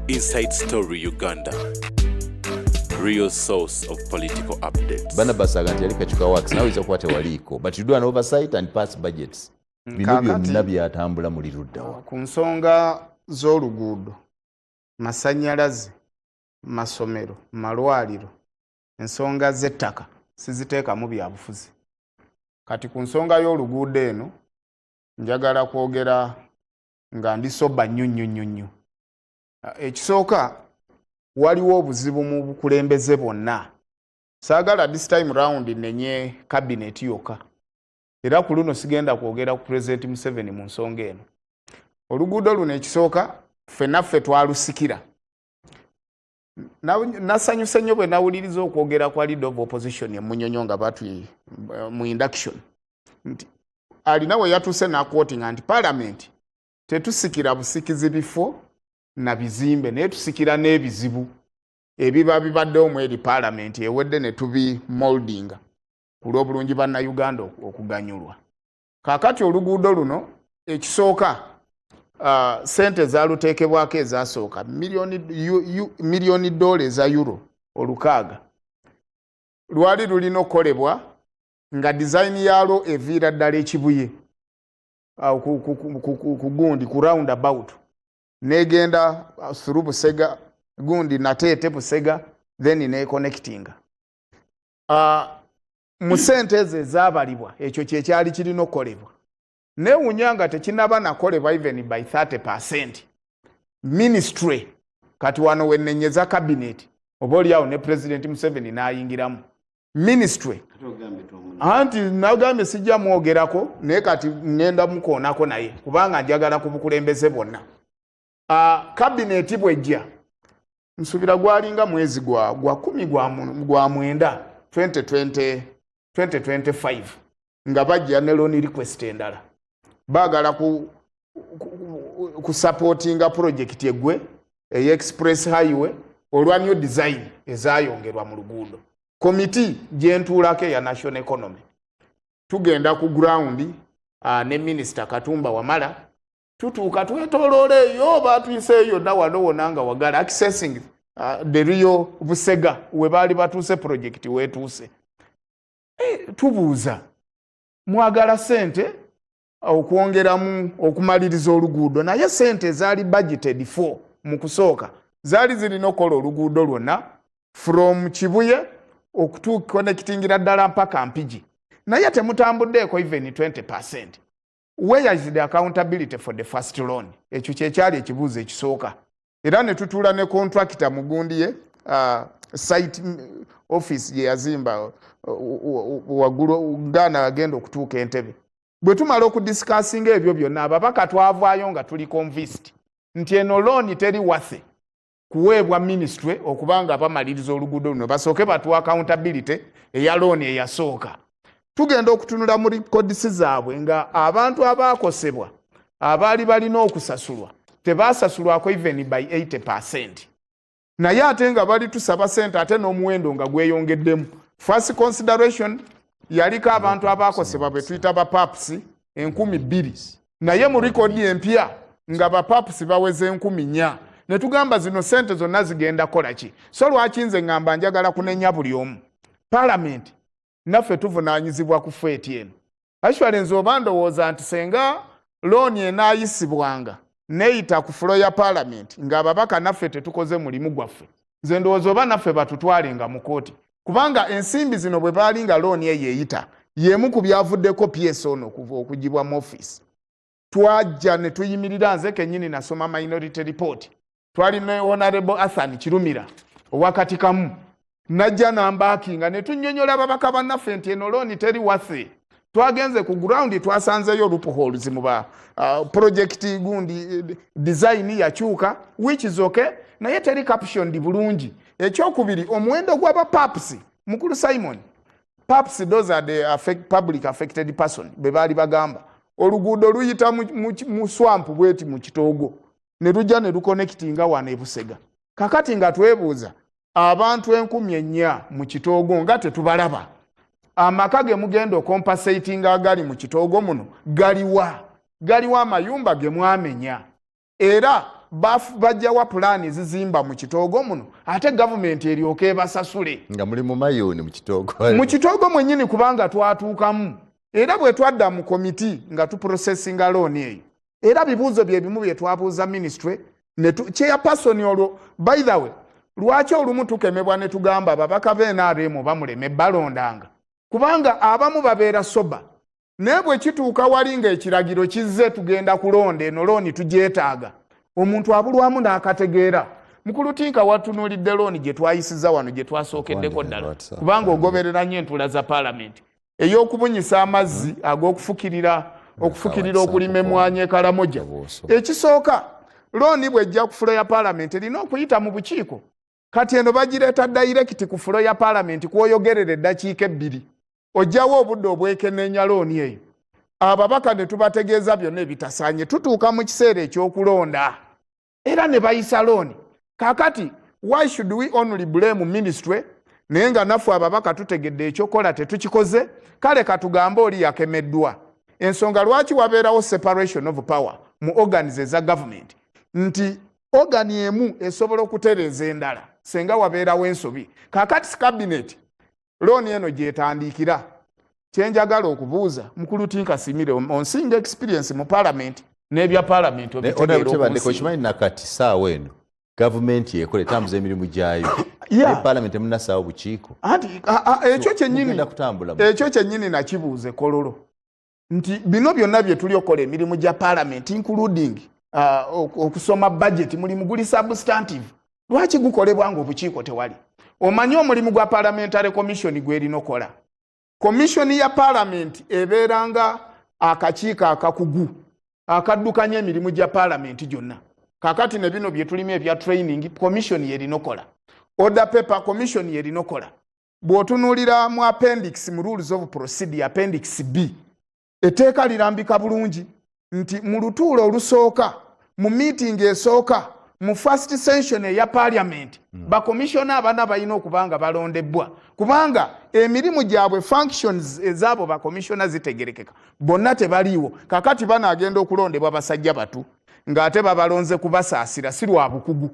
Inside Story Uganda. Real source of political updates. Barnabas aga nti yali Kakyuka Works, nawe oyinza kuba tewaliiko, but you do an oversight and pass budgets. Bino Kaakati- byonna byatambula muli luddawa? Ku nsonga z'oluguudo, masannyalaze, masomero, malwaliro, ensonga z'ettaka siziteekamu byabufuzi. Kati ku nsonga y'oluguudo eno njagala kwogera nga ndi sober nnyo nnyo nnyo nnyo. Ekisooka, waliwo obuzibu mu bukulembeze bwonna. Saagala this time round nenye cabinet yokka, era ku luno sigenda kwogera ku President Museveni mu nsonga eno. Oluguudo luno, ekisooka, ffenna ffe twalusikira. Nasanyuse nnyo bwe nawuliriza okwogera kwa leader of opposition emunyonyo nga batwi mu induction nti alina we yatuuse naquotinga nti parliament tetusikira busikizi bifo na bizimbe, naye tusikira n'ebizibu ebiba bibaddewo mu eri parliament ewedde ne tubimoldinga ku lw'obulungi bannayuganda okuganyulwa. Kaakati oluguudo luno, ekisooka, sente zaluteekebwako ezasooka miliyoni dola eza euro 600. Lwali lulina okukolebwa nga design yalwo eviira ddala Ekibuye ku gundi ku round about, negenda through Busega, gundi Nateete, Busega, then neconnectinga. Mu sente ezo ezabalibwa, ekyo kyekyali kirina okukolebwa. Newunya nga tekinaba nakolebwa even by 30%. Ministry, kati wano wenenyeza cabinet, oba oliawo ne President Museveni n'ayingiramu ministry. Anti nagambye sijja mwogerako, naye kati ŋŋenda mukoonako naye kubanga njagala ku bukulembeze bwonna. Cabinet bwejja, nsuubira gwalinga mwezi gwa 10 gwa 9 2020 2025, nga bajja ne loan request endala, baagala ku supportinga project egwe eye express highway olwa new design ezayongerwa mu luguudo. Komiti gyentuulako eya national economy, tugenda ku ground ne Minisita Katumba Wamala, tutuuka twetoloola eyo, batuyiseeyo yonna wano wonna nga wagala accessing the real Busega we baali batuuse, project wetuuse. Tubuuza, mwagala sente okwongeramu okumaliriza oluguudo, naye sente ezaali budgeted for mu kusooka zaali zirina okukola oluguudo lwonna from Kibuye okutuconnectingira ddala mpaka Mpigi, naye temutambuddeeko even 20%. Where is the accountability for the first loan? Ekyo kyekyali ekibuuzo ekisooka. Era ne tutuula ne contractor mu gundi ye site office gye yazimba waggulu gaana agenda okutuuka Entebe. Bwe tumala okudiscussinga ebyo byonna, ababaka twavaayo nga tuli convinced nti eno loan teri worth kuweebwa ministry okubanga bamaliriza oluguudo luno, basooke batuwa accountability eya loan eyasooka. Tugenda okutunula mu records zaabwe nga abantu abaakosebwa abaali balina okusasulwa tebasasulwako even by 80%, naye ate nga bali tusaba sente ate n'omuwendo nga gweyongeddemu. First consideration yaliko abantu abakosebwa bwe tuyita ba PAPs 2000, naye mu record empya nga ba PAPs baweze 4000. Ne tugamba zino sente zonna zigenda kukola ki? So lwaki nze ŋŋamba njagala kunenya buli omu? Parliament naffe tuvunaanyizibwa ku fate eno. Actually, nze oba ndowooza nti senga loan enaayisibwanga neeyita ku floor ya parliament ng'ababaka naffe tetukoze mulimu gwaffe, nze ndowooza oba naffe batutwalenga mu kooti, kubanga ensimbi zino bwe baali nga loan eyo eyita, y'emu ku byavuddeko PS ono okuva okugibwa mu office. Twajja ne tuyimirira, nze kennyini nasoma minority report. Twali ne Honorable Athan Kirumira owakati kamu, najja nambackinga ne tunnyonnyola ababaka bannaffe nti eno loan teri worth. Twagenze ku ground, twasanzeyo loopholes mu ba project gundi, design yakyuka, which is okay, naye teri captioned bulungi. Ekyokubiri, omuwendo gw'aba PAPs, mukulu Simon, PAPs, those are the public affected person be baali bagamba oluguudo luyita mu swamp bweti mu kitoogo ne lujja ne luconnectinga wano Ebusega. Kakati nga twebuuza, abantu 4000 mu kitoogo nga tetubalaba, amaka ge mugenda ocompensatinga agali mu kitoogo muno galiwa? Galiwa amayumba ge mwamenya? Era Bajjawa pulaani ezizimba mu kitoogo muno, ate gavumenti eryoka ebasasule? Nga muli mu Mayuuni, mu kitoogo. Mu kitoogo mwennyini, kubanga twatuukamu era bwe twadda mu komiti nga tuprocessinga looni eyo, era bibuuzo bye bimu bye twabuuza ministry chairperson. Olwo, by the way, lwaki olumu tukemebwa ne tugamba ababaka b'NRM bamuleme balondanga? Kubanga abamu babeera sober, naye bwe kituuka wali nga ekiragiro kizze, tugenda kulonda, eno looni tugyetaaga, omuntu abulwamu n'akategeera. Mukulu Tinka, watunuulidde looni gye twayisiza wano, gye twasookeddeko ddala, kubanga ogoberera nnyo entuula za paalamenti, ey'okubunyisa amazzi ag'okufukirira, okufukirira okulima emwanyi e Karamoja. Ekisooka, looni bw'ejja ku floor ya paalamenti, erina okuyita mu bukiiko. Kati eno bagireeta direct ku floor ya paalamenti, kwoyogerera eddakiika 2, ojjawo obudde obwekenneenya looni eyo. Ababaka ne tubategeeza byonna ebitasaanye. Tutuuka mu kiseera ekyokulonda, era ne bayisa looni. Kakati why should we only blame ministry, naye nga naffe ababaka tutegedde ekyokukola tetukikoze? Kale katugambe oli yakemeddwa. Ensonga lwaki wabeerawo separation of power mu organs eza government, nti organ emu esobola okutereeza endala senga wabeerawo ensobi. Kakati cabinet looni eno gyetandikira. Kyenjagala okubuuza mukulu Tinkasimire, onsinga experience mu parliament n'ebya parliament. Okimanyi nakati saawa eno gavumenti ekola, etambuza emirimu gyayo, naye parliament temunasaawo bukiiko. Anti ekyo kyennyini, ekyo kyennyini nakibuuze Kololo, nti bino byonna bye tuli okukola, emirimu gya parliament, including okusoma budget, mulimu guli substantive, lwaki gukolebwa nga obukiiko tewali? Omanyi omulimu gwa parliamentary commission gwerina okola? Commission ya parliament ebeera nga akakiiko akakugu akaddukanya emirimu gya parliament gyonna. Kakati ne bino bye tulimu ebya training, commission yerina okola. Order paper, commission yerina okola. Bw'otunuulira mu appendix, mu rules of procedure, appendix B, etteeka lirambika bulungi nti mu lutuulo olusooka, mu meeting esooka, mu first session eya parliament, bakomishona abana balina okuba nga balondebbwa, kubanga emirimu gyabwe, functions ezaabo bakomishona zitegerekeka. Bonna tebaliiwo. Kakati banaagenda okulondebwa basajja batu ng'ate babalonze kubasaasira, si lwa bukugu.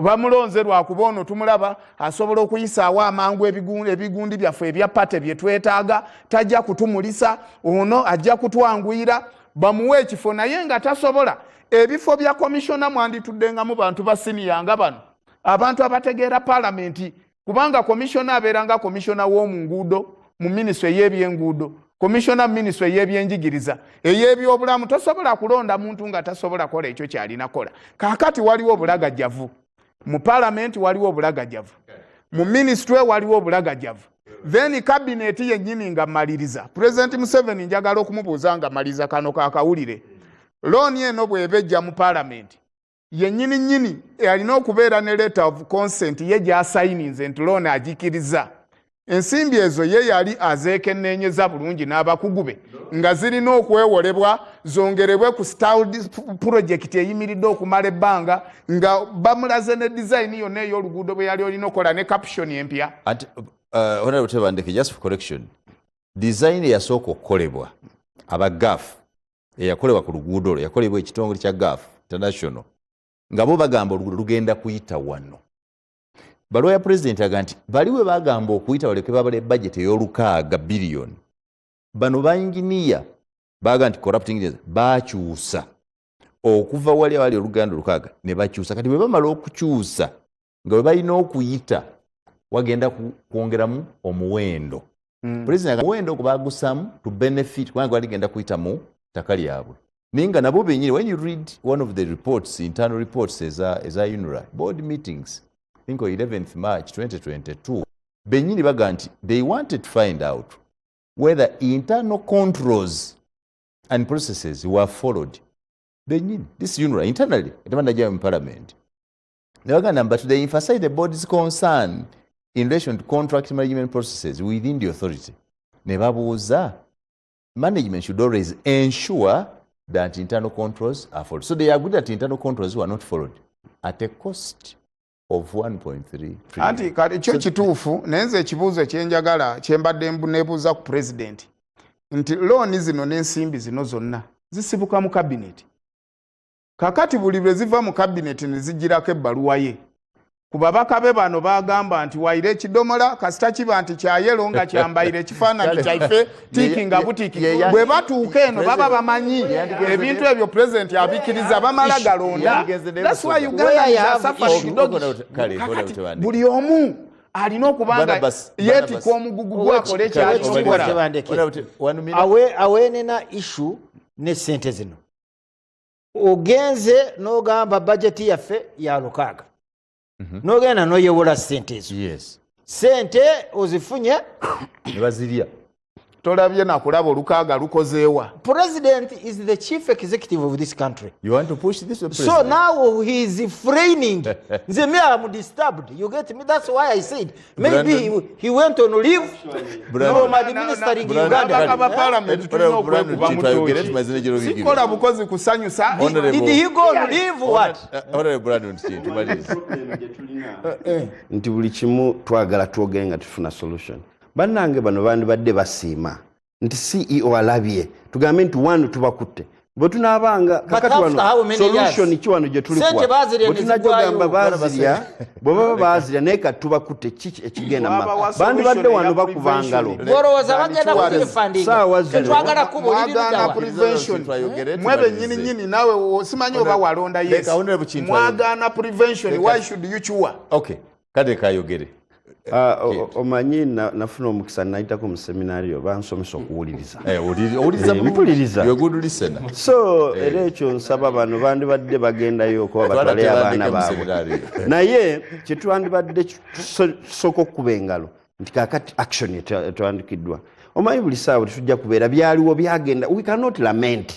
Bamulonze lwakuba ono tumulaba asobola okuyisaawo amangu ebigundi byaffe ebya party bye twetaaga, tajja kutumulisa, ono ajja kutwanguyira, bamuwe ekifo, naye nga tasobola. Ebifo bya komishona mwandituddengamu bantu ba senior nga bano, abantu abategeera paalamenti, kubanga komishona abeera nga komishona w'omu nguudo mu minisitule ey'ebyenguudo, komishona mu minisitule ey'ebyenjigiriza, ey'ebyobulamu. Tosobola kulonda muntu nga tasobola kola ekyo kyalina kola. Kaakati waliwo obulagajjavu mu paalamenti, waliwo obulagajjavu mu minisitule, waliwo obulagajjavu then cabinet yennyini. Nga maliriza, President Museveni njagala okumubuuza nga maliriza kano kakawulire: looni eno bw'eba ejja mu paalamenti, yennyini nnyini alina okubeera ne letter of consent ye gy'asayininze nti looni agikiriza. Ensimbi ezo ye yali azeekenneenyeza bulungi n'abakugu be nga zirina okwewolebwa zongerebwe ku stalled project eyimiridde okumala ebbanga, nga bamulaze ne design yonna ey'oluguudo bwe yali olina okukola ne caption empya? Anti Honorable Tebandeke, just for correction, design eyasooka okukolebwa aba GAF, eyakolebwa ku luguudo olwo, yakolebwa ekitongole kya GAF International, nga bo bagamba oluguudo lugenda kuyita wano. Baluwa ya president aga nti bali we bagamba okuyita baleke babala budget ey'olukaaga biliyoni. Bano bainginiya baga nti corrupt engineers bakyusa okuva wali awali oluganda olukaaga ne bakyusa. Kati bwe bamala okukyusa nga bwe balina okuyita, wagenda kwongeramu omuwendo. President omuwendo ogwo bagusamu to benefit, kubanga gwali genda kuyita mu ttaka lyabwe, naye nga nabo benyini, when you read one of the reports, internal reports eza UNRA board meetings, I think on 11th March 2022, benyini baga nti they wanted to find out whether internal controls and processes were followed. Benyini, this UNRA internally, etebanajjayo mu parliament, ne bagamba, but they emphasize the board's concern in relation to contract management processes within the authority. Ne babuuza, management should always ensure that internal controls are followed. So they agreed that internal controls were not followed at a cost of 1.3 trillion. Anti kale kyo kituufu, naye nze ekibuuzo kyenjagala, kyembadde nebuuza ku pulezidenti, nti looni zino n'ensimbi zino zonna zisibuka mu kabineti. Kakati buli lwe ziva mu kabineti ne zigirako ebbaluwa ye ku babaka be bano bagamba nti waire ekidomola kasita kiba nti kya yellow nga kyambaire ekifaananyi kyaife tick nga butick. Bwe batuuka eno baba bamanyi ebintu ebyo pulezidenti abikkiriza, bamala galonda. That's why Uganda is suffering. Kakati buli omu alina okuba nga yeetika omugugu gwakola ekyalina okukola. Awenena issue ne sente zino, ogenze n'ogamba bajeti yaffe ya 6, n'ogenda n'oyewola sente ezo, sente ozifunye. Ne bazirya. Tolabye nakulaba olukaaga lukozeewa. President is the chief executive of this country. You want to push this one, So President? Now he is fraining. Nze me, I'm disturbed, you get me? That's why I said maybe he went on leave Brandon. from administering Brandon. Uganda. Ababaka ba parliament tulina Brandon, okwekuba Kintu ayogere, mutoki. tumaze ne General Bigirwa. Sikola bukozi kusanyusa. Did he go on leave? What? Honorable Brandon Kintu, maliriza. Problem gye tulina nti buli kimu twagala twogere nga tufuna solution. Bannange, bano bandibadde basiima nti CEO alabye, tugambe nti wano tubakutte bwe tunaabanga kakati wano solution ki wano gye tuli? Sente baazirya bwe tunajogamba ne baazirya, bwe baba baazirya, naye kati tubakutte, kiki ekigenda mu maaso? Bandibadde wano bakuba ngalo. Olowooza bagenda kukirefundinga? Saawa zino. Twagala kuba Mwagaana oliridawa. prevention. Twayogere, Mwe tumalirize. bennyini nyini, naawe osimanyi oba walonda yes. Leka Honorable Kintu Mwagaana prevention. Leka- Why should you cure? Okay, kale kayogere. Ah, omanyi nafuna omukisa, nayitako mu seminario, bansomesa okuwuliriza. Eh, owuliriza Eh, mpuliriza. You're a good listener. So era ekyo nsaba bano bandibadde bagendayo okuba Twala batwaleyo abaana tebandeke mu baabwe. seminario. Naye kyetwandibadde tusooka okukuba engalo nti kakati action etwandikiddwa. Omanyi buli saawa tetujja kubeera byaliwo byagenda, we cannot lament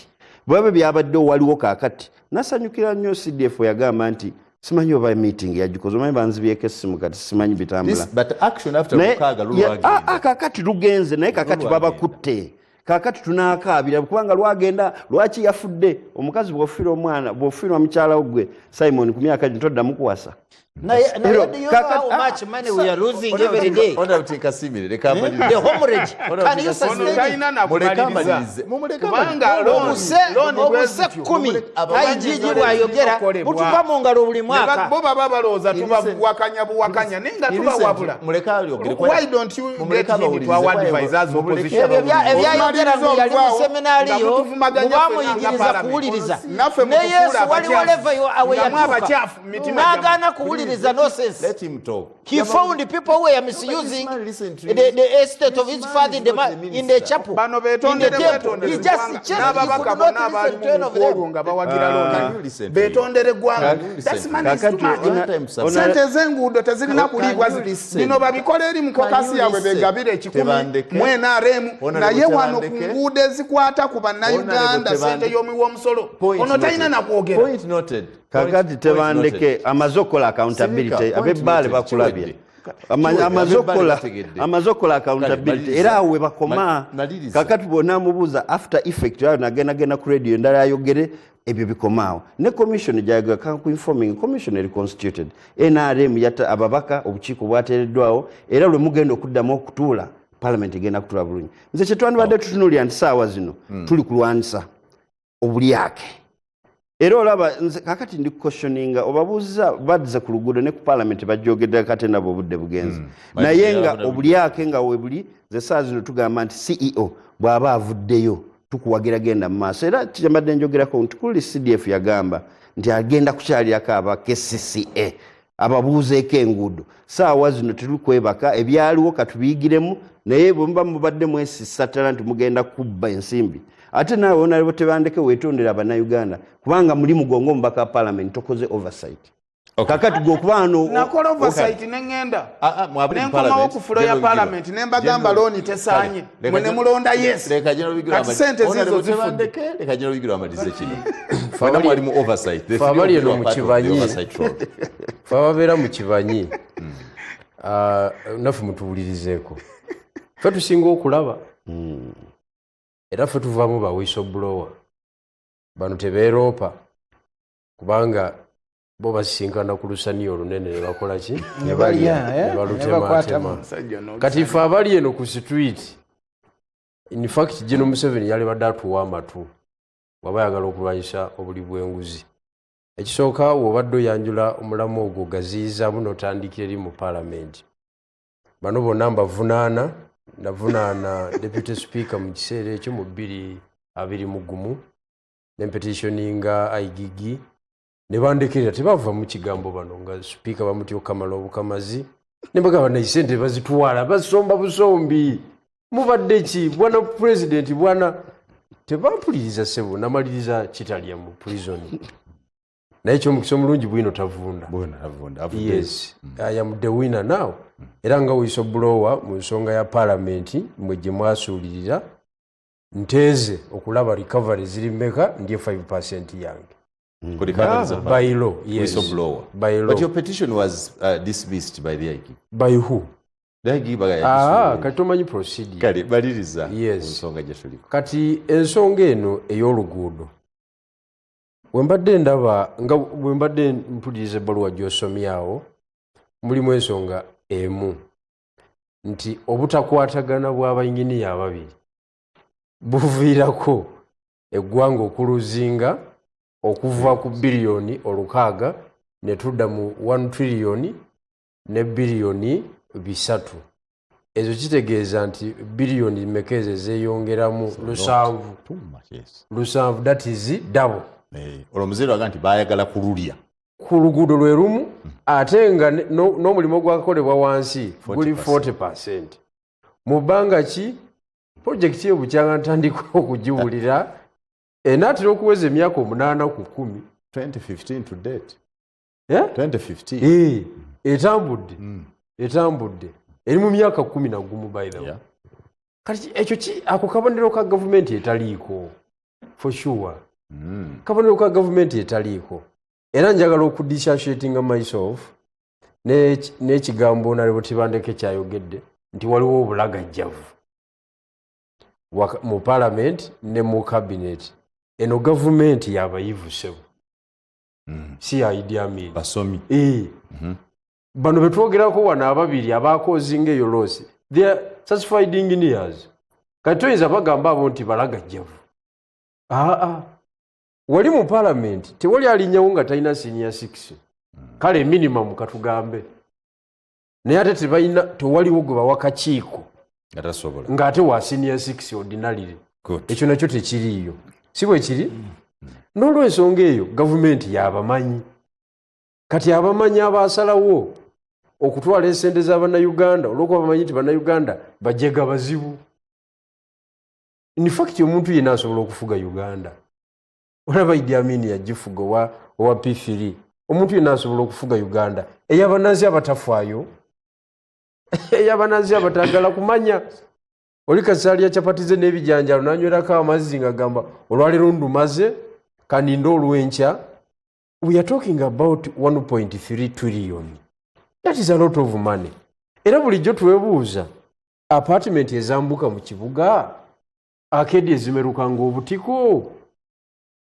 bwaba byabaddewo waliwo. Kakati nasanyukira nnyo CDF yagamba nti simanyi oba meeting yagikoze, omanyi banzibyeko essimu, kati simanyi bitambula. But action after Naye- 6 ah, ah, lulwagenda. Kakati lugenze, naye kakati Lulwagenda. babakutte, kakati tunakaabira kubanga lwagenda. Lwaki yafudde omukazi? Bw'ofiirwa omwana, bw'ofiirwa mukyala gwe Simon, ku myaka gino toddamu kuwasa. Naye Pero, do you know how much money we are losing every day? Honorable Kasimire, leka amalirize. The hemorrhage, can you Ono sustain it? talina Muleke nakumaliriza. amalirize. Mumuleke Kubanga amalirize. loan bwe Obuse zityo. 10 Abamanyi IGG bwayogera Okolebwa. butuva mu ngalo buli Ne mwaka. bo baba balowooza tubawakanya buwakanya, naye nga tubawabula. Muleke ayogere. Why don't you Mumuleke get him to abawulirize. our advisors opposition? Ebyo ebyayogera ngu yali mu seminaariyo, Nga mubamuyigiriza ffenna kuwuliriza. Naffe Ne Yesu mutufuula waliwo abakyafu. level awe Nga mwe yatuuka abakyafu mu mitima n'agaana kuwuliriza nonsense. Let him talk. He found people who were misusing This man listen to the, you. the estate of This his man father is in the, not ma- the in the minister. chapel, Bano in the betondere temple. bwetondere He just eggwanga. chased, he N'ababaka could bonna not listen abaali to any mu of mukwolwo them. nga bawagira loan. Can you listen to him? Betondere eggwanga. Can you listen That's to money is Kakati too much. ona- Sente ez'enguudo tezirina Can kuliibwa. you listen? Bino babikole eri mu caucus Can you yaabwe, listen? begabire 100 Tebandeke. mu NRM. Honorable Naye wano ku Tebandeke. nguudo ezikwata ku bannayuganda, Honorable sente Tebandeke. y'omuwi w'omusolo, Point ono talina noted. nakwogera. Point noted. Kakati Point tebandeke noted. amaze okukola accountability. Sirika, point Ab'ebbaale noted. bakulabye. Kiwedde. Kiwedde, Amaze ab'ebbaale okukola bategedde. amaze okukola accountability. Kale, Era awo we bakoma. Maliriza. Kakati bw'onaamubuuza after effect ayo, nagendagenda ku radio endala ayogere ebyo, bikomaawo. Ne commission gyayogera, kankuinforming, commission eri constituted, NRM yata ababaka, obukiiko bwateereddwawo, era lwe mugenda okuddamu okutuula, parliament egenda kutuula bulungi. Nze kyetwandibadde tutunuulira nti saawa zino tuli kulwanisa obulyake. Era olaba nze kakati ndi questioninga, obabuuziza bazze ku luguudo ne ku parliament bajogedde, kati nabo obudde bugenze. Naye nga obulyake nga webuli, ze saa zino tugamba nti CEO bw'aba avuddeyo, tukuwagira, genda mu maaso. Era kyembadde njogerako nti kuli CDF yagamba nti agenda kukyalirako aba KCCA ababuuzeeko enguudo. Saawa zino tuli kwebaka, ebyaliwo katubiyigiremu. Naye bwe muba mubadde mwesisa ttala nti mugenda kubba ensimbi, ate naawe onalebo Tebandeke weetondera Bannayuganda, kubanga muli mugongo omubaka wa parliament tokoze oversight. Kakati gwe okuba no Nakola oversight neŋŋenda Ah, ah, mwabuli mu nenkomawo parliament. ku floor ya General Bigirwa. parliament nembagamba General- loan tesaanye. Kale, leka Mwe ne mulonda yes. Leka General Bigirwa Kati sente zizo Honorable zifudde. Tebandeke, leka General Bigirwa amalize kino. Mwena mwali mu oversight. The Fe three of abali you eno are mu part of the kibanyi. oversight role. Fe ababeera mu kibanyi, ah, naffe mutuwulirizeeko, ffe tusinga okulaba era ffe tuvaamu ba whistleblower. Bano tebeeroopa kubanga bo basisinkana ku lusaniya olunene ne bakola ki? Ne balya, eh? Ne balutematema. Kati ffe abali eno ku street, in fact General Museveni yalibadde atuwa amatu waba ayagala okulwanyisa obuli bw'enguzi. Ekisooka, wobadde oyanjula omulamu ogwo gaziyizaamu n'otandikira eri mu Paalamenti. Bano bonna mbavunaana. Navunaana Deputy Speaker mu kiseera ekyo mu 2021, nempetitioninga IGG ne bandekerera, tebava mu kigambo. Bano nga Speaker bamutya okukamala obukamazi, ne bagamba naye sente bazitwala basomba busombi. Mubadde ki, bwana Pulezidenti? Bwana, tebampuliriza ssebo. Namaliriza kitalya mu prison, naye ekyomukisa omulungi bwino tavunda. Bwino avunda, avudde. Yes, I am the winner now. Era nga whistleblower mu nsonga ya Paalamenti mwe gye mwasuulirira, nteeze okulaba recovery ziri mmeka, ndye 5% yange. Ku recovery za By law, yes. Whistleblower. By law. But your petition was dismissed by the IG. By who? The IG baga Ah, kati tomanyi procedure. Kale baliriza Yes. ku nsonga gye tuliko. Kati ensonga eno ey'oluguudo, bwe mbadde ndaba nga bwe mbadde mpuliriza ebbaluwa gy'osomyawo, mulimu ensonga emu nti obutakwatagana bw'abayinginiya ababiri buviirako eggwanga okuluzinga okuva ku biliyoni 6 ne tudda mu 1 triliyoni ne biliyoni 300. Ezo kitegeeza nti biliyoni meka ezo ezeeyongeramu? 7. Too much, yes. 7, that is double. Olwo muzeeru aga nti baayagala kululya. Ku luguudo lwe lumu, ate nga n'omulimu gwakolebwa wansi guli 40% mu bbanga ki? Projekiti eyo bukyanga ntandika okugiwulira, enaatera okuweza emyaka 8 ku 10. 2015 to date. Eh? 2015. Eh, etambudde, etambudde, eri mu myaka 11, by the way. Kati ekyo ako kabonero ka gavumenti etaliiko, for sure. Kabonero ka gavumenti etaliiko. Era njagala okudissociatinga myself n'ekigambo Honorable Tebandeke kyayogedde nti waliwo obulagajjavu mu Parliament ne mu Cabinet. Eno gavumenti yabayivu ssebo, si ya Idi Amin. Basomi. Eh. Bano betwogerako wano ababiri abakozinga eyo loss, they are certified engineers. Kati toyinza bagamba abo nti balagajjavu. Aa, wali mu Parliament tewali alinnyawo nga talina senior 6, kale minimum katugambe, naye ate tebalina, tewaliwo gwe bawa kakiiko nga tasobola ng'ate wa senior 6 ordinarily. Good. Ekyo nakyo tekiriiyo, si bwe kiri? N'olwensonga eyo gavumenti yabamanyi. Kati abamanyi abasalawo okutwala esente z'Abannayuganda olwokuba bamanyi nti Bannayuganda bajega bazibu. In fact, omuntu yenna asobola okufuga Uganda. Olaba Idi Amin yagifuga owa P3. Omuntu yenna asobola okufuga Uganda ey'abanansi abatafaayo, ey'abanansi abatagala kumanya. Oli kasaalya capati ze n'ebijanjalo, nanywerako amazzi ng'agamba olwaleero ndumaze, kaninde olw'enkya. We are talking about 1.3 trillion. That is a lot of money. Era bulijjo twebuuza apartment ezambuka mu kibuga, arcade ezimeruka ng'obutiko,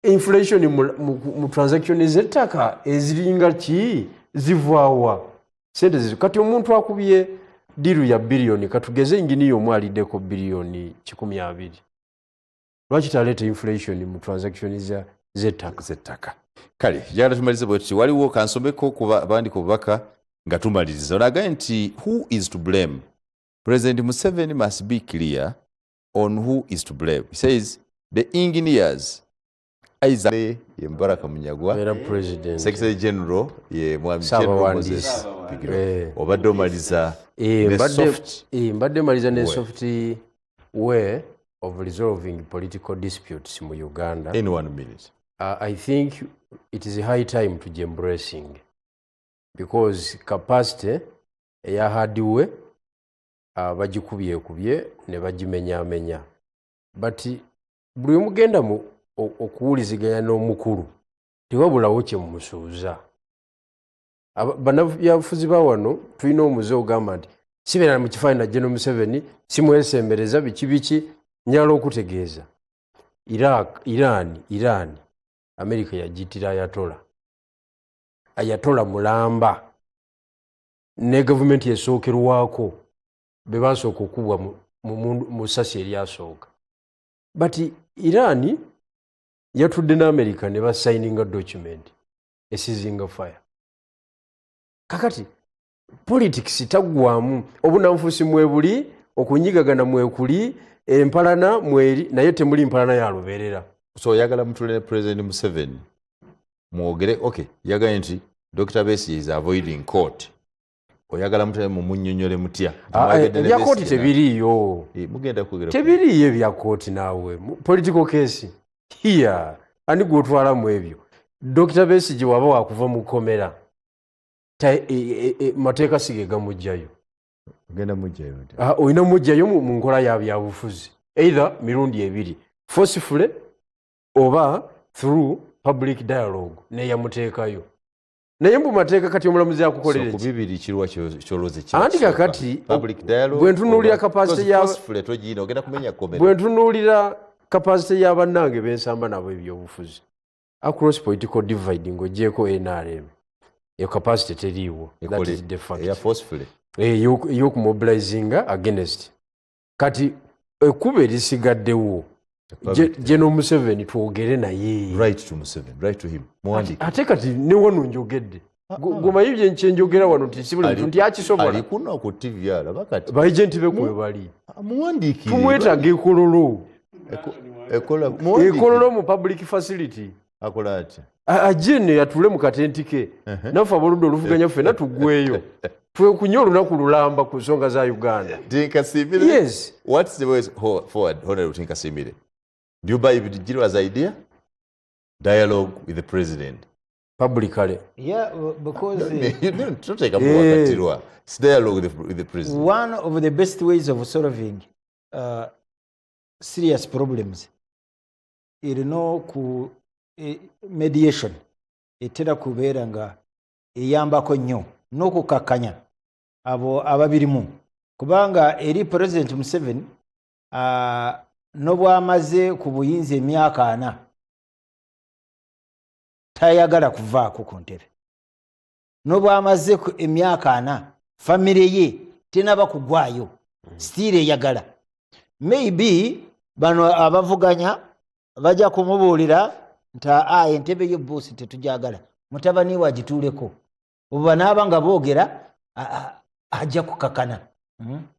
inflation mu transaction z'ettaka eziringa ki, zivaawa sente zizo? Kati omuntu akubye deal ya biliyoni, katugeze inginiya omu aliddeko biliyoni 120, lwaki taleeta inflation mu transaction z'ettaka? Z'ettaka. Kale njagala tumalirize bwe tuti. Waliwo kansomeko ku bandika obubaka nga tumaliriza. Olagaye nti who is to blame? President Museveni must be clear on who is to blame. He says the engineers. Isaac ye Mubaraka Munyagwa, era President, Secretary General ye Mwami General Saabawandiisi. Moses Bigiro. Eh. Obadde omaliza Eh, ne soft mbadde maliza ne way. Soft way of resolving political disputes mu Uganda. In one minute. I think it is high time to embracing, because capacity eya hardware bagikubyekubye ne bagimenyamenya, but buli omugenda mu okuwuliziganya n'omukulu tewabulawo kyemumusuuza. Bannabyabufuzi ba wano tulina omuze ogamba nti sibeera mu kifaananyi na General Museveni, simwesembereza, biki biki. Njagala okutegeeza, Iraq, Iran, America yagitira Ayatola, Ayatola mulamba, ne gavumenti esookerwako be basooka okubwa mu sasi eryasooka. But Iran yatudde ne America ne basayininga document. Esizinga fire. Kakati politics taggwamu, obunanfuusi mwebuli, okunyigagana mwekuli, empalana mweri, naye temuli mpalana ya lubeerera. So oyagala mutule ne President Museveni mwogere? Okay, yagambye nti Dr Besigye is avoiding court. Oyagala mutule mumunyonyole mutya? Ah, ebya kooti tebiriiyo. Mugenda kwogera. Tebiriiyo ebya kooti naawe. Political case here, ani gwotwalamu ebyo? Dr Besigye waba wakuva mu kkomera, mateeka si ge gamugjayo. Ogenda mujjayo nti? Ah, olina mugjayo mu nkola ya byabufuzi, either mirundi ebiri: forcefully oba through public dialogue neyamuteekayo. Naye mbu mateeka, kati omulamuzi akukolera So ku ki? bibiri kiruwa kyolowooza kiba Anti kisooka? kakati, Public dialogue bwe ntunuulira capacity forcefully togiina, ogenda kumenya kkomera. Bwe ntunuulira capacity y'abannange bensamba nabo ebyobufuzi across political divide, ng'ogyeko NRM, eyo capacity teriiwo. That is the fact. Eya forcefully? Ey'okumobilizinga against. Kati ekkubo erisigaddewo, General Museveni twogere naye. Write to Museveni, write to him, muwandiike. Ate kati ne wano njogedde. Gomanyi kyenjogera wano nti si buli muntu nti akisobola. Ali kuno ku TV alaba kati. Ba agent be kwe bali. Muwandiikire. Tumwetaaga ekololo. Ekola, muwandiikire. Ekololo mu public facility. Akola atya? Ajje nno yatule mu katenti ke, naffe aboludda oluvuganya ffenna tuggweyo twekunye olunaku lulamba ku nsonga za Uganda. Tinkasimire. Yes. What's the way forward, Honorable Tinkasimire? Do you buy Bigirwa's idea? Dialogue with the president. Publicly. Yeah, because You don't toteekamu wakatirwa. It's dialogue with the president. One of the best ways of solving serious problems erina ku mediation etera kubeera nga eyambako nnyo n'okukakkanya abo ababirimu, kubanga eri President Museveni, n'obwamaze ku buyinza emyaka 40, tayagala kuvaako ku ntebe. N'obwamaze emyaka 40, famire ye tenaba kugwayo, still eyagala. Maybe bano abavuganya bajja kumubuulira nti, "A, entebe yo bosi tetujagala, mutabani we agituuleko." Obo banaaba nga boogera, ajja kukakana.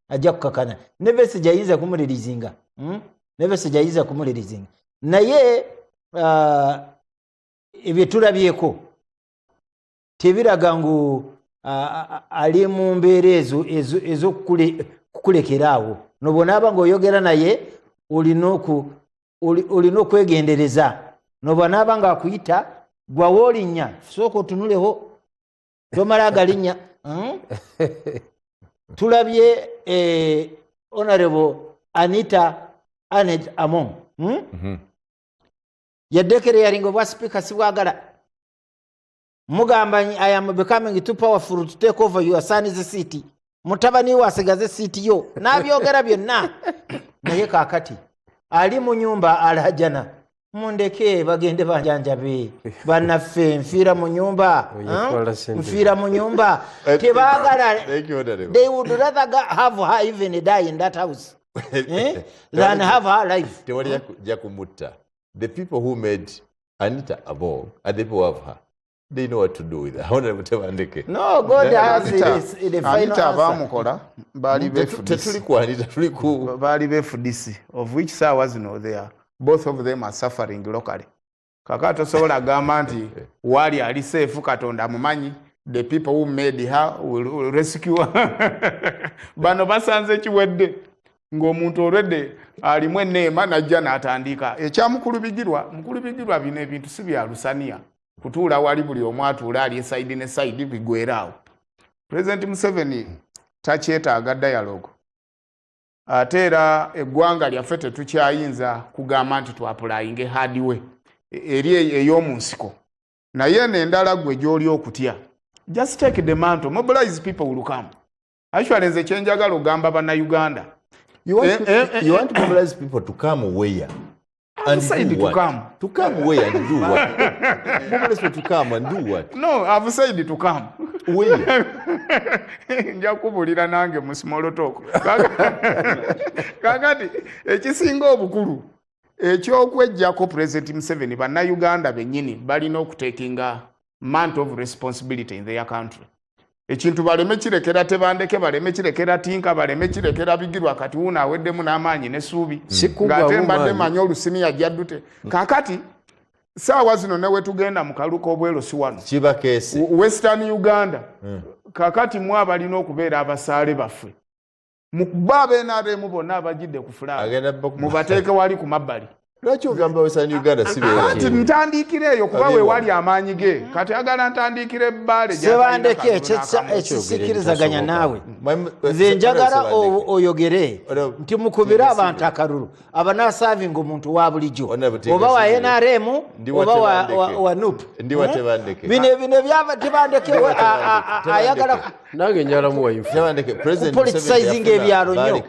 Ajja kukakana. Ne Besigye ayinza kumulirizinga. Ne Besigye ayinza kumulirizinga, naye ebyo tulabyeko tebiraga ngu ali mu mbeera ezo ez'okukulekera awo. Nobwonaaba ng'oyogera naye, olina okwegendereza. Nobwanaaba ng'akuyita, gwawa olinnya, sooka otunuleho, tomala agalinnya. Tulabye Honorable Anita Anet Among, Yadeclaringa obwa sipiika sibwagala. Mugamba, "I am becoming too powerful to take over your son's seat. Mutabani we asigaze siiti yo." N'abyogera byonna, naye kaakati ali mu nyumba alajana, "Mundeke bagende banjanjabe bannaffe, nfiira mu nyumba." Oyetwala sente. Nfiira mu nyumba. Tebaagala. Thank you, Honorable. They would rather have her even die in that house, eh, than have her alive. Tewali jja kumutta. The people who made Anita Among and the people who have her, they know what to do with her. Honorable Tebandeke. No, God has the final Anita answer. Abamukola baali Tetuli ku Anita, tuli ku baali be FDC, of which saawa zino they are, both of them are suffering locally. Kaka tosobola gamba nti waali ali safe. Katonda amumanyi. The people who made her will rescue her. Bano basanze kiwedde ng'omuntu olwedde alimu eneema, najja n'atandika ekyamukulu Bigirwa. Mukulu Bigirwa, bino ebintu si bya lusaniya kutuula wali buli omu atuula ali e side ne side bigweraawo. President Museveni takyetaaga dialogue. Ate era eggwanga lyaffe tetukyayinza kugamba nti twapplyinge hard way eri ey'omu nsiko, naye eno endala gwe gy'oli okutya. Just take the mantle, mobilize, people will come. Actually, nze kyenjagala ogamba Bannayuganda, You want, you want to mobilize people to come where? And said do to what? come. To come where and do what? Mobilize people to come and do what? No, I've said to come. Where? Nja kubuulira nange mu small talk. Kakati ekisinga obukulu ekyokwejjako President Museveni, Bannayuganda bennyini balina okutakinga Mantle of responsibility in their country. Ekintu baleme kirekera Tebandeke, baleme kirekera Tinka, baleme kirekera Bigirwa. Kati wuuno aweddemu n'amaanyi n'essuubi, ng'ate mbadde manyi olusiniya jjaddute. Kaakati saawa zino ne wetugenda mu kalulu k'obwerusi wano Western Uganda, kakati mwe abalina okubeera abasaale baffe, mukuba aba NRM bonna abagidde ku flag mubateeke wali ku mabbali. Lwaki ogamba Western Uganda? Si Anti ntandikira eyo kuba we wali amaanyi ge. Kati agala ntandikira ebbaale. Sebandeke, ekisikirizaganya naawe, nze njagala oyogere nti mukubire abantu akalulu abanaasavinga omuntu wa bulijjo, oba wa NRM oba wa NUP. Bino bino Tebandeke ayagala Nange njala muwa info. Politicizinga ebyalo nnyo.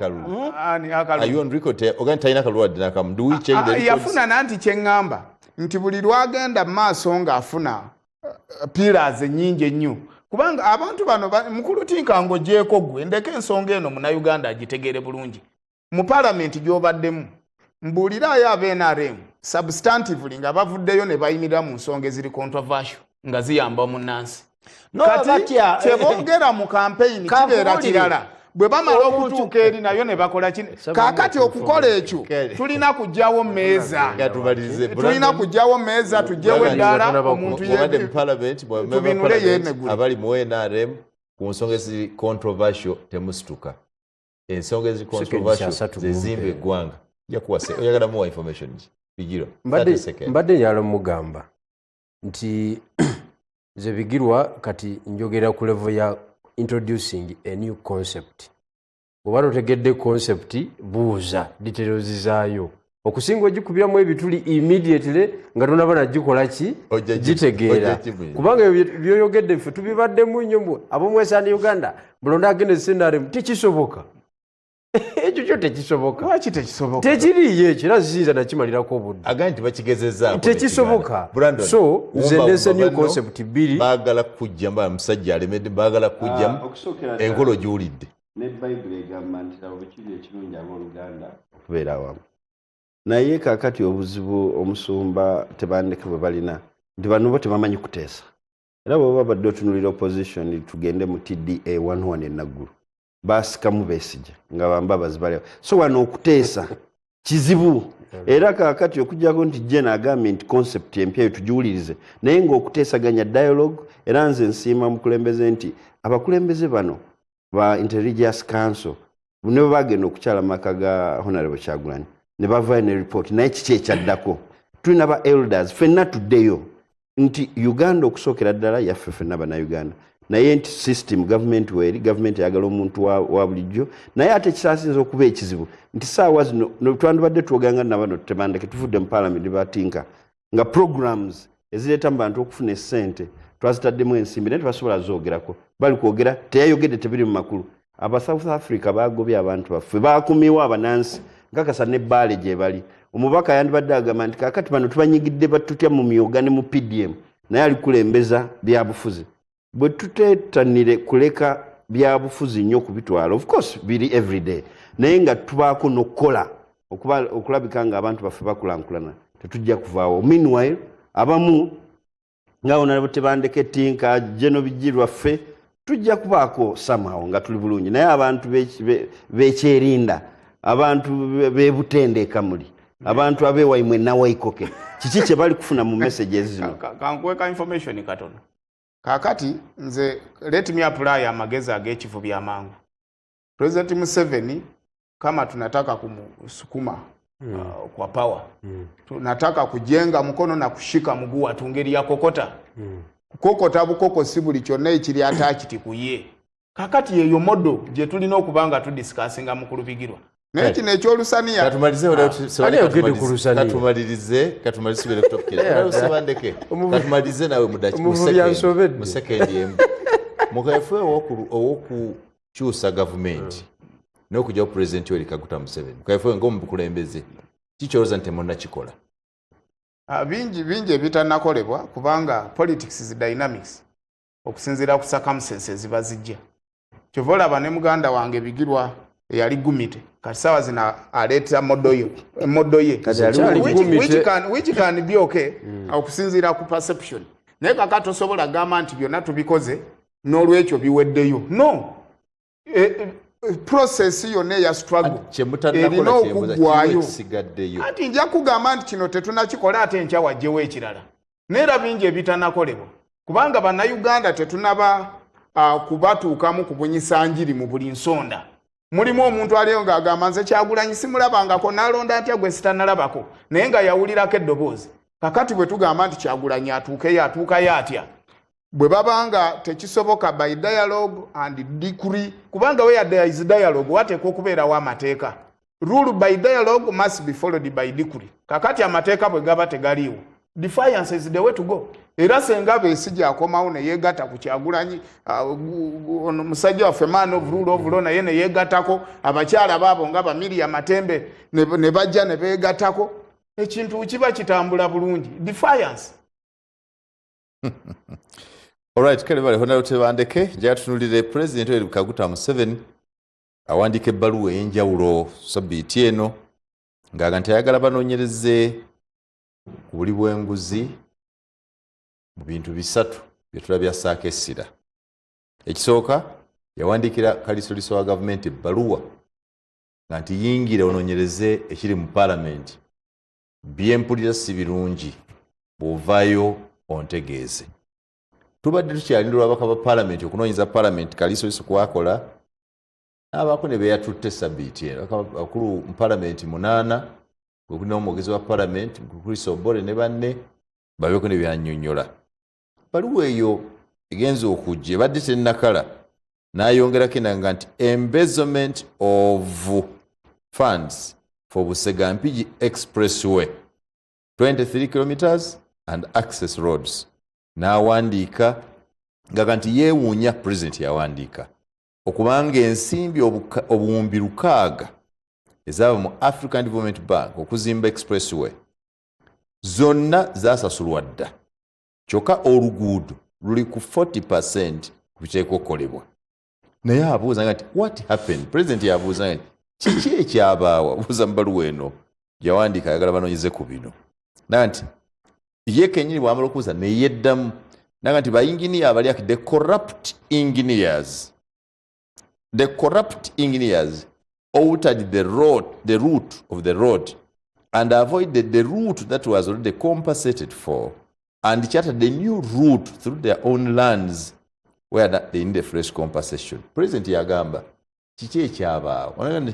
Talina kalulu wadde nakamu. Do we check the records? Yafuna nanti kyeŋŋamba nti buli lwagenda mu maaso ng'afuna pillars ennyingi ennyo, kubanga abantu bano mukulu Tinka, ng'ogyeko gwe, ndeka ensonga eno Munnayuganda agitegere bulungi. Mu palamenti gy'obaddemu, mbuulirayo aba NRM substantively nga bavuddeyo ne bayimirira mu nsonga eziri controversial nga ziyamba munnansi. Kati kyebongera mu campaign kibeera kirala, bwe bamala okutuuka eri nayo ne bakola kino. Kaakati okukola ekyo tulina kugyawo meeza, tulina kugyawo meeza, tugyewo eddaala omuntu tubinule yemegule. Abali mu NRM, ku nsonga eziri controversial temusituka. Ensonga eziri controversial zezimba eggwanga. Jakuwase oyagala muwa information Bigiro. Mbadde njala mugamba nti nze Bigirwa kati njogera ku level ya introducing a new concept. Bw'oba totegedde concept, buuza details zaayo, okusinga ogikubiramu ebituli immediately nga tonaba nagikola ki gitegeera, kubanga byoyogedde ffe tubibaddemu nnyo mbu ab'omu Western Uganda mulonda against NRM. Tekisoboka, ekyo kyo tekisoboka. Lwaki tekisoboka? Tekiriiyo ekyo, era ziyinza nakimalirako obudde. Agambye nti bakigezezaako. Tekisoboka. So nze ndese new concept bbiri. Baagala kujja mba musajja alemedde, baagala kujjamu. Ah, enkola ogiwulidde. Ne Bayibuli egamba nti laba bwekiri ekirungi abooluganda okubeera awamu. Naye kakati obuzibu omusumba Tebandeke bwe balina nti bano bo tebamanyi kuteesa. Era bweba babadde otunulira opposition, tugende mu TDA 11 enaggulu, basikamu Besigye nga bambabazi baliwo. So wano okuteesa kizibu. Era kakati okujjako nti Jen agambye nti concept empya eyo tugiwulirize, naye ngaokuteesaganya, dialogue. Era nze nsiima mukulembeze nti abakulembeze bano ba Interreligious Council ne bwe bagenda okukyala maka ga Honorable Kyagulanyi ne bavayo ne report, naye kiki ekyaddako? Tulina ba elders ffenna tuddeyo nti Uganda okusookera ddala yaffe ffenna Bannayuganda, naye nti system government weeri, government eyagala omuntu wa bulijjo. Naye ate ekisaasinza okuba ekizibu nti saawa zino twandibadde twoganga nabano Tebandeke, tuvudde mu parliament, batinka nga programs ezireeta mu bantu okufuna essente twazitaddemu ensimbi, naye tebasobola zoogerako. Bali kwogera teyayogedde, tebiri mu makulu. Aba South Africa bagobye abantu baffe, bakumiwo abanansi nkakasa ne bbaale gye bali. Omubaka yandibadde agamba nti kakati bano tubanyigidde batutya mu myoga ne mu PDM, naye ali kulembeza byabufuzi. Bwe tuteetanire kuleka byabufuzi nnyo kubitwala, of course biri everyday, naye nga tubaako n'okukola okulabika nga abantu baffe bakulankulana, tetujja kuvaawo. Meanwhile abamu nga Honorable Tebandeke, Tinka, Geno Bigirwa, ffe tujja kubaako somehow nga tuli bulungi. Naye abantu bekyerinda, abantu bebutende ekamuli, abantu abewaimwe nawaikoke, kiki kye bali kufuna mu messages zino? Kankuwe ka information katono. Kakati nze let me apply amagezi ag'ekivu byamangu. President Museveni kama tunataka kumusukuma kwa power, tunataka kujenga mkono na kushika mguu atungeri ya kokota, kukokota bukoko, si buli kyonna ekiri attached ku ye. Kakati yeyo model gye tulina okuba nga tudiscussinga mukulu Bigirwa. Naye kino ekyolusaniya Katumalize. Ani ayogedde ku lusaniya? Katumalirize, katumalirize, tugende ku topic endala. Sebandeke, katumalize nawe Omuvubi ansobedde. mu sekendi emu. Mukaefu ow'okukyusa gavumenti n'okugyawo Pulezidenti Yoweri Kaguta Museveni, mukaefu ng'omukulembeze, kikyolooza nti temunnakikola? Ah, bingi bingi ebitanakolebwa, kubanga politics is dynamics okusinziira ku circumstances ziba zijja. Kyova olaba ne muganda wange Bigirwa eyali gumite, kati saawa zino aleeta model ye Kyali gumite. which can be okay okusinziira ku perception. Naye kaka tosobola gamba nti byonna tubikoze, n'olwekyo biweddeyo. No, process yonna eya struggle erina okuggwayo. Anti nja kugamba nti kino tetunakikola, ate enkya wajjewo ekirala. Neera bingi ebitanakolebwa, kubanga Bannayuganda tetunaba kubatuukamu kubunyisa njiri mu buli nsonda. Mulimu omuntu aliyo ng'agamba, "Nze Kyagulanyi simulabangako, nalonda ntya gwe sitanalabako?" Naye nga yawulirako eddoboozi. Kakati bwe tugamba nti Kyagulanyi atuukeyo, atuukayo atya bwe babanga tekisoboka by dialogue and decree? Kubanga where there is dialogue, wateekwa okubeerawo amateeka. Rule by dialogue must be followed by decree. Kakati amateeka bwe gaba tegaliiwo, defiance is the way to go. Era senga Besigye akomawo neyegatta ku Kyagulanyi, ono musajja waffe man of rule of law naye neyegattako, abakyala baabo nga bamiria Matembe ne bajja ne beegattako, ekintu kiba kitambula bulungi. Defiance. Alright, kale bale, Honorable Tebandeke, njagala tutunulire President Yoweri Kaguta Museveni awandiika ebbaluwa ey'enjawulo sabbiiti eno ng'aga nti ayagala banoonyereze ku buli bw'enguzi mu bintu bisatu bye tulabye assaako essira. Ekisooka, yawandiikira kalisoliso wa gavumenti ebbaluwa nga nti yingira onoonyereze ekiri mu paalamenti, byempulira si birungi, bw'ovaayo ontegeeze. Tubadde tukyalinda olwabaka ba paalamenti okunoonyeza paalamenti kalisoliso kwakola n'abaako ne beyatutte sabbiiti eno. Abakulu mu paalamenti munaana, kwekulina omwogezi wa paalamenti Chris Obore ne banne, babeeko ne byannyonnyola. Baluwa eyo egenza okujja ebadde tennakala, n'ayongerako enanga nti embezzlement of funds for Busega Mpigi Expressway 23 kilometers and access roads. N'awandiika ngaga nti yeewuunya, President yawandiika okubanga ensimbi 6,000 ezaava mu African Development Bank okuzimba expressway zonna zasasulwa dda, kyokka oluguudo luli ku 40% ku biteekwa okukolebwa. Naye abuuza nga nti, "What happened?" President yabuuza nga nti kiki ekyabaawo? Abuuza mu baluwa eno gyawandiika, ayagala banoonyeze ku bino. Naga nti ye kenyini bwamala okubuuza neyeddamu, naga nti bayinginiya abali the corrupt engineers, the corrupt engineers altered the road, the route of the road, and avoided the route that was already compensated for and charted a new route through their own lands where that they need a fresh compensation. President yagamba kiki ekyabaawo?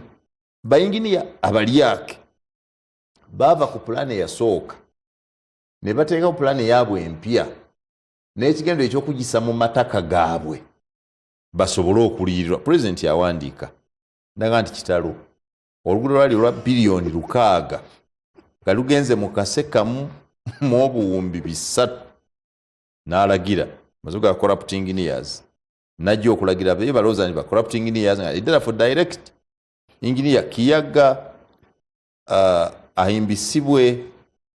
Bayinginiya abalyake baava ku pulaani eyasooka ne bateekawo pulaani eyaabwe empya n'ekigendo ekyokugisa mu mataka gaabwe basobole okuliyirirwa. President yawandiika ndaga nti kitalo, oluguudo lwali olwa biliyoni 6 nga lugenze mu kase kamu mu 300,000. N'alagira maze ga corrupt engineers, najja okulagira be balowooza nti ba corrupt engineers, nga eddala for direct engineer Kiyaga, ahimbisibwe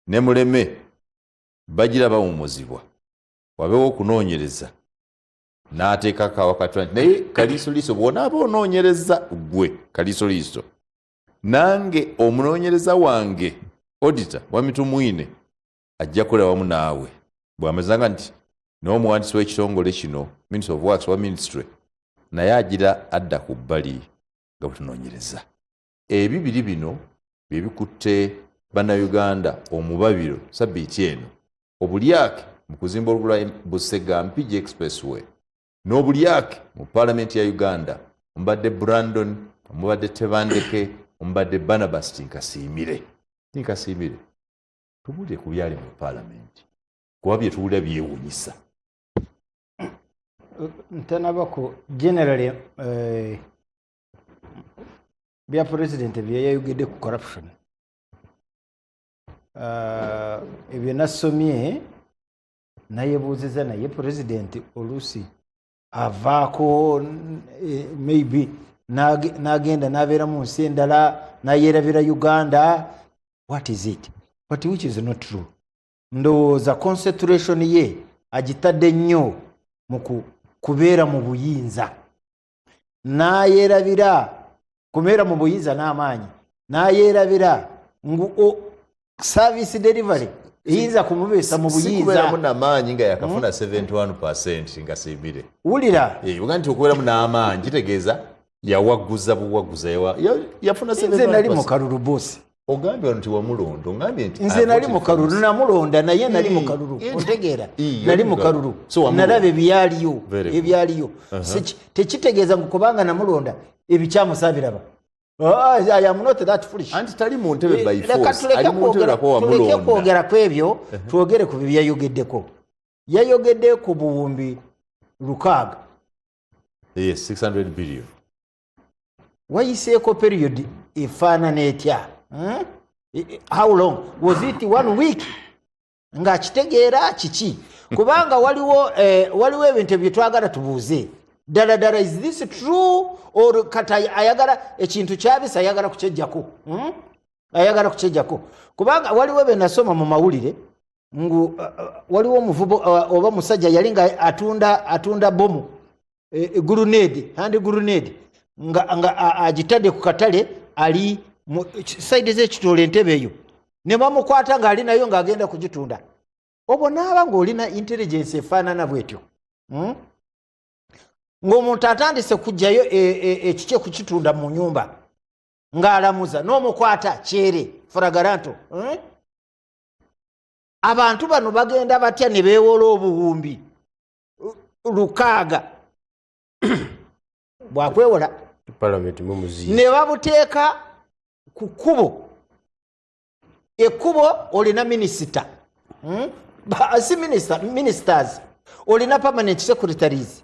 ne Muleme bagira bawumuzibwa, wabeewo okunoonyereza. N'ateekako awakati nti naye kaliisoliiso bw'onaaba onoonyereza, ggwe kaliisoliiso, nange omunoonyereza wange auditor Wamitumwine ajja kukolera wamu naawe. Bw'amazanga nti n'omuwandiisi w'ekitongole kino, Minister of Works wa ministry, naye agira adda ku bbali nga bwe tunoonyereza. Ebibiri bino bye bikutte Bannayuganda omubabiro sabbiiti eno: obulyake mu kuzimba oluguudo lwa Busega Mpigi Expressway n'obulyake mu paalamenti ya Uganda. Omubadde Brandon, omubadde Tebandeke, omubadde Barnabas Tinkasiimire. Tinkasiimire, tubuulire ku byali mu paalamenti, kuba bye tuwulira byewuunyisa. Ntanabako, generally bya president byeyayogedde ku corruption, ebyo nasomye nayebuuziza, naye president oluusi avaako, maybe n'agenda n'abeera mu nsi endala n'ayerabira Uganda, what is it? But which is not true. Ndowooza concentration ye agitadde nnyo mu kubeera mu buyinza, n'ayerabira kubeera mu buyinza n'amaanyi, n'ayerabira ngu service delivery Eyinza kumubeesa mu buyinza. Sikubeeramu namaanyi nga yakafuna 71% nga simbire. Wulira. Uga nti okubeeramu n'amaanyi kitegeeza yawaguza buwaguza, yafuna Nze nali mu 71%. kalulu, bosi. Ogambye wano nti wamulonda, ogambye nti Nze nali mu kalulu, namulonda, naye nali mu kalulu, otegeera? Nali mu kalulu. So wamulonda. Nalaba ebyaliyo. Very good. Ebyaliyo tekitegeeza ngu kubanga namulonda ebikyamu saabiraba. Ah, I am not that foolish. Anti tali mu ntebe by Leka force, tuleke ali mu ntebe lwakuba tuleke wamulonda. kwogera ku ebyo, twogere ku bye yayogeddeko. Yayogedde ku buwumbi 600. Yes, 600 billion. Wayiseeko period efaanana etya? Hmm? How long was it? One week ng'akitegeera kiki? Kubanga waliwo ebintu byetwagala tubuuze ddala ddala, is this true or kati ayagala ekintu kyabisa, ayagala kukyejjako? Ayagala kukyejjako, kubanga waliwo bye nasoma mu mawulire ngu waliwo omuvubo oba musajja yali nga atunda bomu, grenade, hand grenade, nga agitadde ku katale ali mu side z'ekitoola, entebe eyo, ne bamukwata ng'ali nayo ng'agenda kugitunda. Obwo naaba ng'olina intelligence efaanana bwetyo, Ng'omuntu atandise kugjayo ekikye kukitunda mu nyumba ng'alamuza n'omukwata kyere flagrante, Abantu bano bagenda batya ne beewola obuwumbi 600 bwakwewola? Parliament mumuziyi. Ne babuteeka ku kkubo, ekkubo olina minisita, Si minisita, ministers, olina permanent secretaries,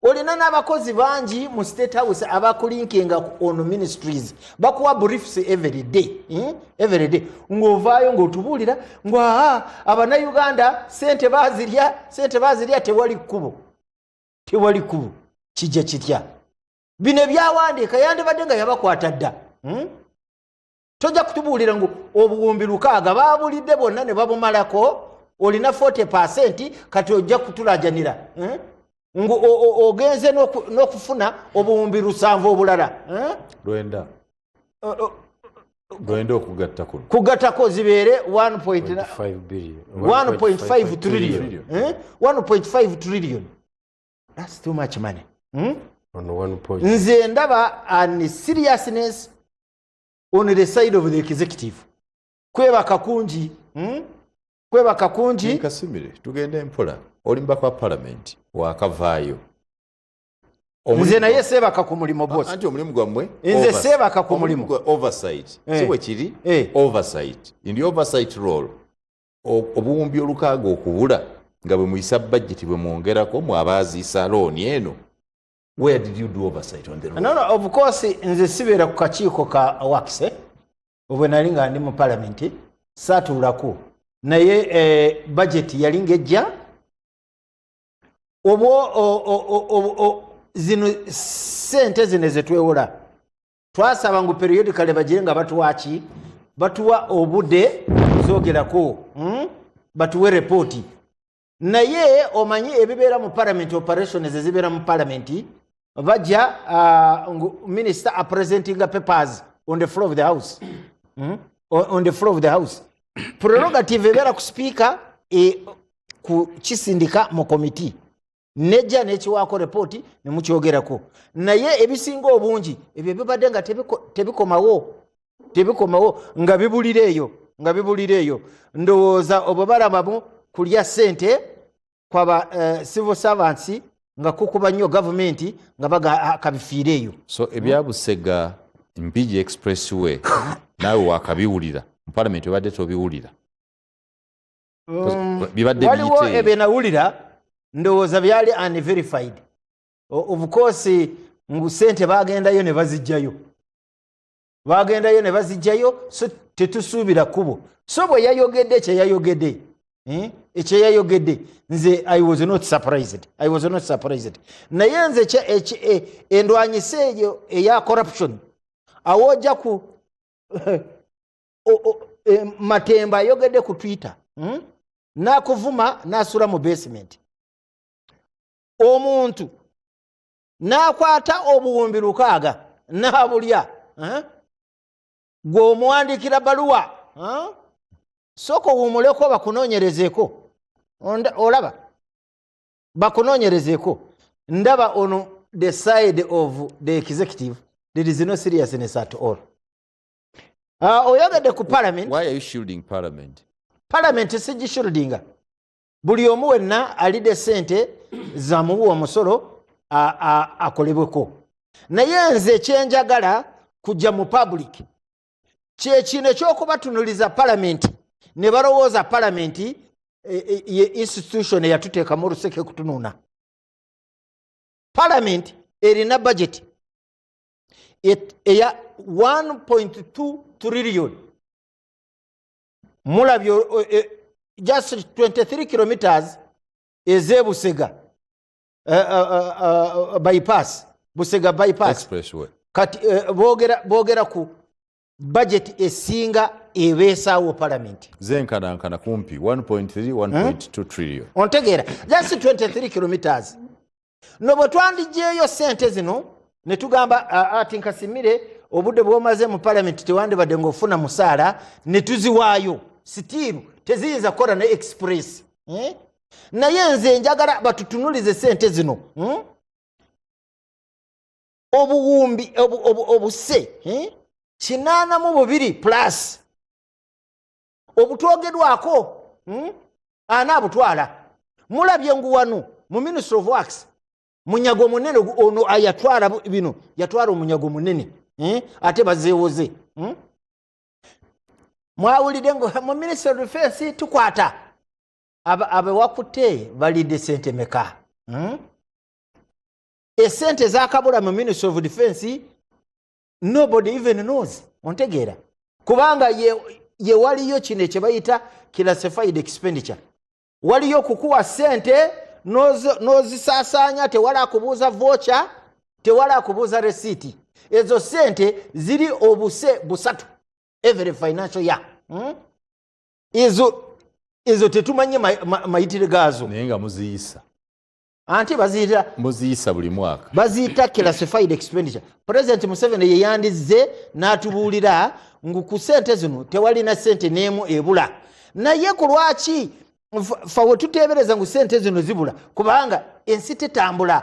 Olina n'abakozi bangi mu State House abakulinkinga on ministries, bakuwa briefs every day, Every day ng'ovaayo ng'otubuulira ngu aa abannayuganda sente bazirya, sente bazirya, tewali kkubo, tewali kkubo. Kijja kitya bino ebyawandiika? Yandibadde nga yabakwata dda, Tojja kutubuulira ngu obuwumbi 600 babulidde bwonna ne babumalako, olina 40, kati ojja kutulajanira, Ngu ogenze n'okufuna obuwumbi 700 obulala, Lwenda. Lwenda okugatta kuno. Kugattako zibeere 1 5 billion. 1.5 trillion. 1.5 trillion, that's too much money, On one point. Nze ndaba an seriousness on the side of the executive. Kwebaka kungi, Kwebaka kungi. Kasimire, tugende mpola. Oli mubaka wa parliament, wakavaayo. Nze naye seebaka ku mulimu, boss. Anti omulimu gwammwe Nze seebaka ku omulimu mulimu. gwa oversight. Si bwe kiri? Oversight, in the oversight role, obuwumbi 600 okubula nga bwe muyisa budget, bwe mwongerako mwabaziisa looni eno, where did you do oversight on the road? No, of course nze sibeera ku kakiiko ka works. Obwe nali nga ndi mu parliament saatuulako, naye budget yali ngejja obwo zino sente zino zetwewola, twasaba ngu periodically bagire nga batuwaki, batuwa obudde zogerako, Batuwe repooti. Naye omanyi ebibeera mu parliament, operations ezibeera mu parliament, bajja ngu minister apresentinga papers on the floor of the house, On the floor of the house, prerogative ebeera ku speaker ku kisindika mu committee, nejja nekiwaako repooti nemukyogerako. Naye ebisinga obungi ebyo bibadde nga tebikomawo, tebikomawo, nga bibulira eyo, nga bibulira eyo. Ndowooza obwe balabamu kulya ssente kwaba civil servants nga kukuba nnyo gavumenti, nga baga kabifiire eyo. So ebyabusega Mpigi Expressway naawe wakabiwulira mu parliament, obadde tobiwulira? Bibadde Waliwo biyite eyo. Ebyenawulira ndowooza byali unverified. Of course ngu sente bagendayo ne bazijjayo, bagendayo ne bazijjayo, so tetusuubira kubo. So bwe yayogedde kyeyayogedde, Ekyeyayogedde, nze I was not surprised, I was not surprised. Naye nze endwanyisa eyo eya corruption, awo ojja ku Matemba ayogedde ku Twitter, N'akuvuma n'asula mu basement, omuntu n'akwata obuwumbi 600 n'abulya, eh? Gwe omuwandiikira baluwa, eh? Sooka owummuleko, bakunoonyerezeeko. Olaba bakunoonyerezeeko. Ndaba on the side of the executive there is no seriousness at all. Oyogedde ku parliament. Why are you shielding parliament? Parliament sigishieldinga. Buli omu wenna alidde sente zamuwa omusolo akolebweko. Naye nze ekyenjagala kujja mu public kyekino ekyokubatunuliza palamenti ne balowooza palamenti ye institution eyatuteekamu oluseke kutunuuna. Palamenti erina budget eya 1.2 trillion. Mulabye just 23 kilometers ez'ebusega bypass, Busega bypass. Expressway. Kati boogera ku budget esinga ebeesaawo palamenti. Zenkanankana kumpi 1.3 1.2 trillion. Ontegeera? Just 23 kilometers. No bwe twandigyeyo sente zino ne tugamba ati nkasimire obudde bwomaze mu palamenti tewandibadde ngaofuna musaala, ne tuziwaayo, still teziyinza kukola ne express, eh? Naye nze njagala batutunulize sente zino, Obuwumbi obuse, eh? 82 plus obutwogerwako, Ana abutwala? Mulabye ngu wano mu Ministry of Works munyago munene ono ayatwala bino, yatwala omunyago munene, eh? Ate bazeewoze, Mwawulidde ngu mu Ministry of Defense tukwata abewakutte balidde sente meka, Esente zakabula mu Ministry of Defense nobody even knows. Ontegeera? Kubanga ye waliyo kino ekyebayita classified expenditure. Waliyo kukuwa sente n'ozisaasaanya, tewali akubuuza voucher, tewali akubuuza resiiti. Ezo sente ziri obuse busatu every financial year, Ezo tetumanye mayitire gaazo. Naye nga muziyisa. Anti baziyita Muziyisa buli mwaka. Baziyita classified expenditure. President Museveni yeyandizze n'atubuulira ngu ku sente zino tewalina sente n'emu ebula. Naye ku lwaki fa we tuteebereza ngu sente zino zibula? Kubanga ensi tetambula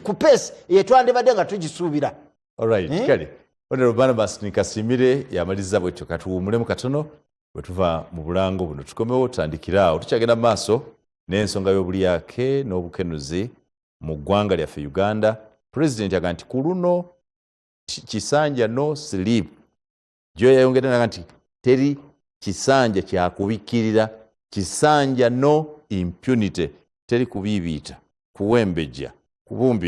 ku pace yetwandibadde nga tugisuubira. Alright. Eh? Kale Honorable Barnabas Nikasimire yamaliza bwetyo. Katuwumulemu katono. Bwe tuva mu bulango buno tukomewo tutandikire awo. Tukyagenda mu maaso n'ensonga y'obulyake n'obukenuzi mu ggwanga lyaffe Uganda. Pulezidenti agamba nti ku luno kisanja no sleep. Gyo yayongedde naga nti teri kisanja kyakubikkirira, kisanja no impunity, teri kubiibiita, kuwembejja, kubumbiriza.